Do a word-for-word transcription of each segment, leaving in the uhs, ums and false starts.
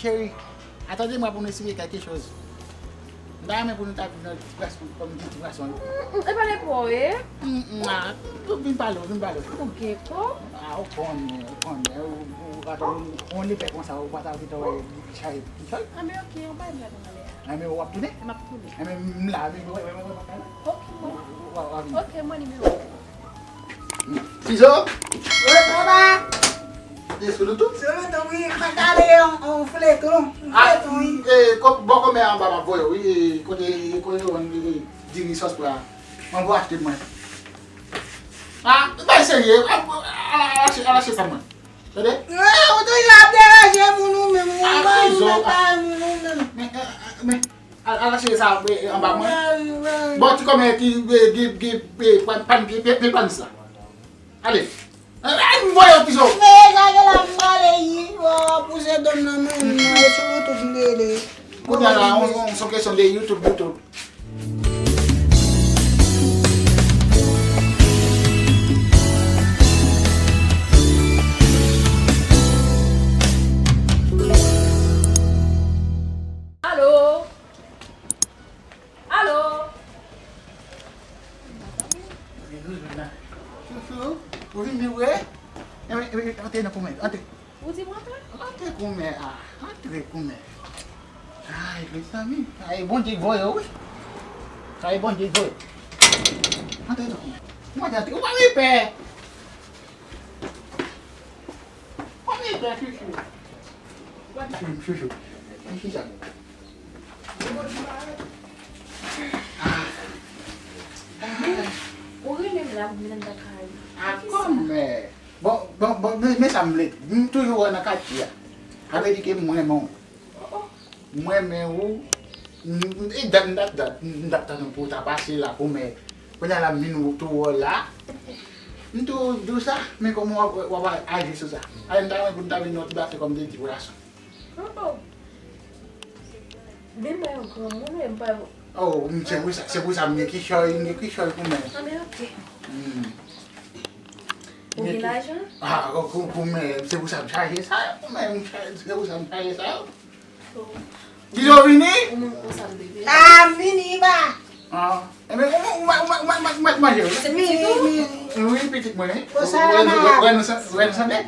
Cheri, atann de mwa pou nou esplike kèlke choz. M ta renmen pou nou ta viv nan ti plas kòm di ti pwason yo. Mm, mm, e pa de pwa w ye? Mm, mm, ah, vin pale w, vin pale w. Ou gen kò? Ah, ou konnen, ou konnen. Ou, ou, ou, ou, ou lepè konsa, ou pa ta gentan wè li chaje. Anben, ok, ou pa m la nan ale a. Anben, w ap tounen? M ap tounen. Anben, m la, men, wè, wè, wè, wè, wè. Ok, mwen. W ap, w ap vini. Ok, mwen nimewo. Tizo! Wi, papa! Te sou loutou? Sou loutou, wi. Mwen gade yon, yon fleton. Yon fleton, wi. E, ko-, bò kòmè anba m ap voye w, wi. E, kote, kote yon, e, diri sòs pwa. Mwen pou achte mwen. Ah, bay serye. Ala, ala, ala, ala, ala, sa mwen. Tande? Ou toujou ap deranje moun ou menm, ou pa ou menm pa moun ou menm. Men, men, men, al, al achte sa, e, anba mwen. Bon, ti kòmè ki, e, gen, gen, e, pan, pan, pi, pi, pi, panis la. Ale. E, e, m voye w, Tizo. Men, sa gen la, m prale, yi, pouse dòm nan men, e sou YouTube m rele. Kounye a la, on, on, se kesyon de YouTube, YouTube. Alo? Alo? Chouchou, ou vini vre? Antre nan kòmè, antre. Ou di m antre? Antre kòmè a, antre kòmè. Ay, mezanmi, sa e Bondye k voye w, wi. Sa e Bondye k voye w. Antre non. Ou mande antre, ou pa gen pè. Ou pa gen pè, chouchou. Ou pa gen pè, chouchou. Chita. Ou rele m la pou m vin nan kay. Ah, kòmè. Bon, bon, bon, men, men sa m vle di. M toujou wè w nan katye a. Sa vle di ke m renmen w. M renmen w. M, m, e dat, m t ap, dat, m t ap tann w pou w ta pase la, kòmè. Kounye a la, m vin tou wè w la. M tou di w sa, men kòman w ap, w ap aji sou sa? Ale, m ta renmen pou n ta vin nan yon ti bafe kòm de ti pwason. Oh, oh. Vin mwen yon granmoun, wi, m pa. Oh, m, se pou sa, se pou sa m gen kichòy, m gen kichòy kòmè. Ah, men ok. Hmm. Ou gen lajan? Ah, kòmè, se pou sa m chaje sa yo, kòmè, m chaje, se pou sa m chaje sa yo. Oh. Tizo vini? Ou moun konsa m te vini. Ah, m vini, ba. Ah. Enben, ou, ou, ou, ou, ou, ou, ou manje, wi. Se pitit ou? Wi, pitit mwen, wi. Wè nou sanble.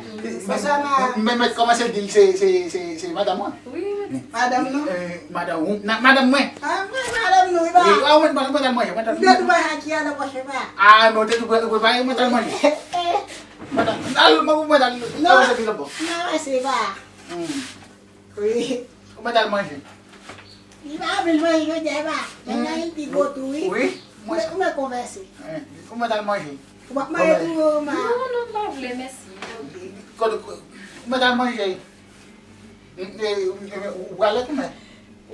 Mwen mèt kòmanse di l se, se, se, se madanm mwen. Wi, wi. Madanm nou? Eh, madanm ou, na, madanm mwen. Ah, mwen madanm nou, wi, ba. Wi, ah, mwen, mwen, mwen al manje, mwen al manje. Mwen te tou manje. Ah, non, te tou pre-, prepare, mwen al manje. Mwen al, mwen, mwen al, mwen al manje pi lontan. Non, se pa. Hmm. Wi. Ou mèt al manje. Li pa anpil manje jodi a, e pa? Men nan yon ti gwo tou, wi. Wi. Ou mèt, ou mèt konvèse. Wi. Ou mèt al manje. Ou p ap manje tou, ma. Non, non, m pa vle, mèsi. Ok. Kote, ou mèt al manje. M, e, m, e, ou prale kòmè?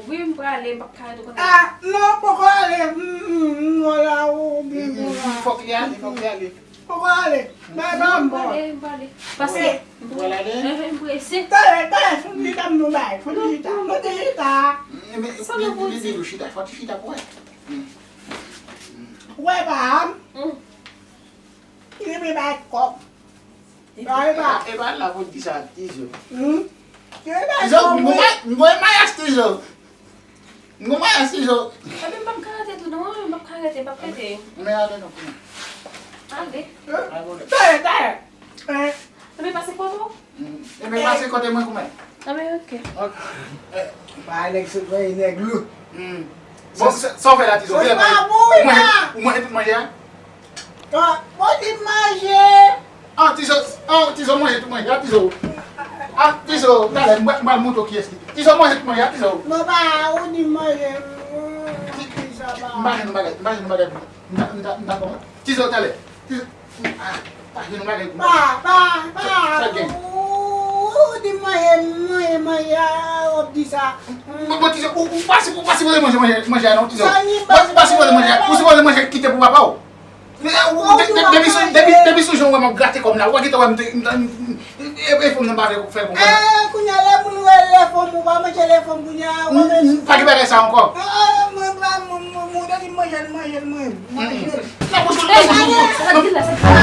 Wi, m prale, m p ap ka ret ou konnen. Ah, non, poko ale. M, m, m, m, wala, ou byen, m, m, wala. Fòk li ale, fòk li ale. Poko ale. Bay ban m pale, m pale. Paske m prese. M prese. Talè, talè, fon ti tan nou bay. Fon ti tan. Fon ti tan. Sa nou pou di? Chita, fon ti chita pou wè. Wè pa m. Li vle bay kòb. Bay pa. E pa la pou di sa, Tizo. Tizo, m gon mayas, Tizo. M gon mayas, Tizo. Epi m p ap ka rete tou non, m p ap ka rete, m p ap rete. Men ale non, kounya. Ale. Dayè, dayè. Epi pase kote w? Epi pase kote mwen kounya. Anben, ok. Ok. Pa nèg sot, mwen nèg lou. Bon, sa w fè la, Tizo? Ou manje tout manje a? Bon, di manje. Ah, Tizo, ah, Tizo manje tout manje a, Tizo. Ah, Tizo, talè, m pral montre w kiyès ki. Tizo manje tout manje a, Tizo. Non, pa, ou di manje. M pa jwenn bagay, m pa jwenn bagay. M ta, m ta, m ta kòman? Tizo, talè. Tizo, ah, pa jwenn bagay. Pa, pa, pa. Sa, sa gen. Ou di manje, manje, manje a, w ap di sa. Bon, bon, Tizo, ou, ou pa, ou pa sipoze manje, manje, manje a non, Tizo. Ou pa sipoze manje, ou sipoze manje kite pou papa w. Depi sou jan w wè m ap grate kò m la, ou pa gentan wè m te, e fanm nan pa fè, fè konprann. Kounye a lè moun wè lè fanm, ou pa manje lè fanm kounye a, ou pa gen bagay sa ankò. Mwen pa, mwen te di manje l, manje l, manje l. Nan bouch ou, nan bouch ou.